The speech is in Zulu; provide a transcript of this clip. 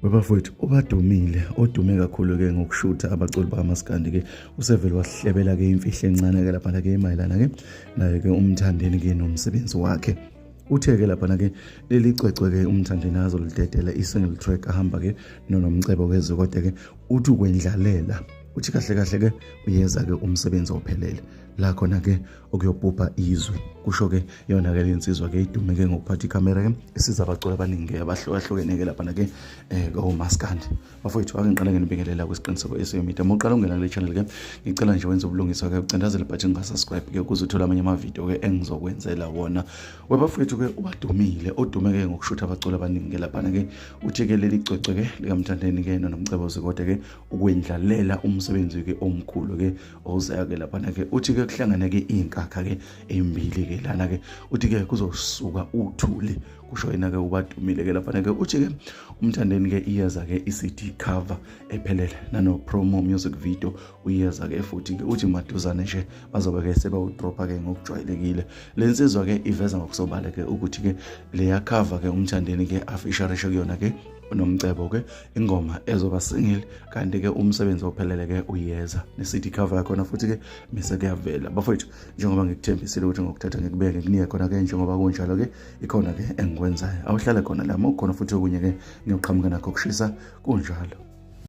Webafowethu ubadumile odume kakhulu ke ngokushutha abaculi bakamaskandi ke usevele wahlebela ke imfihlo encane ke lapha ke mayelana ke naye ke umthandeni ke nomsebenzi wakhe. Uthe ke lapha ke leli cwecwe ke umthandeni azolidedela i-single track ahamba ke noNomcebo ke kodwa ke uthi ukwendlalela uthi kahle kahle ke uyeza ke umsebenzi ophelele la khona ke okuyobhubha izwe. Kusho ke yona ke lensizwa ke idume ke ngokuphatha ikhamera ke isiza abaculi abaningi ke abahlukahlukene ke lapha ke komaskandi. Bafowethu, ake ngiqale nginibingelela kwisiqiniseko esiyomedia. Uma uqala ungena kule channel ke, ngicela nje wenze ubulungiswa ke, ucindazele button ka subscribe ke ukuze uthole amanye ama-video ke engizokwenzela wona. Webafowethu ke ubadumile odume ke ngokushutha abaculi abaningi ke lapha ke uthi ke leli cwecwe ke likaMthandeni ke noNomcebo Zikode ke ukwendlalela umsebenzi ke omkhulu ke ozayo ke laphana ke. Uthi ke kuhlangane ke iy'nkakha ke ey'mbili ke lana ke, uthi ke kuzosuka uthuli, kusho yena ke ubadumile ke laphana ke. Uthi ke umthandeni ke iyeza ke i-CD cover ephelele nano promo music video uyeza ke futhi ke. Uthi maduzane nje bazobe ke sebawudropha ke ngokujwayelekile. Le nsizwa ke iveza ngokusobala ke ukuthi ke leya cover ke umthandeni ke afisharishe kuyona ke uNomcebo ke ingoma ezoba single, kanti ke umsebenzi ophelele ke uyeza ne-CD cover yakhona futhi ke mise kuyavela. Bafowethu, njengoba ngikuthembisile ukuthi ngokuthatha ngikubeke ngikunike khona ke, njengoba kunjalo ke ikhona ke engikwenzayo. Awuhlale khona la, uma kukhona futhi okunye ke ngiyoqhamuka nakho kushisa kunjalo.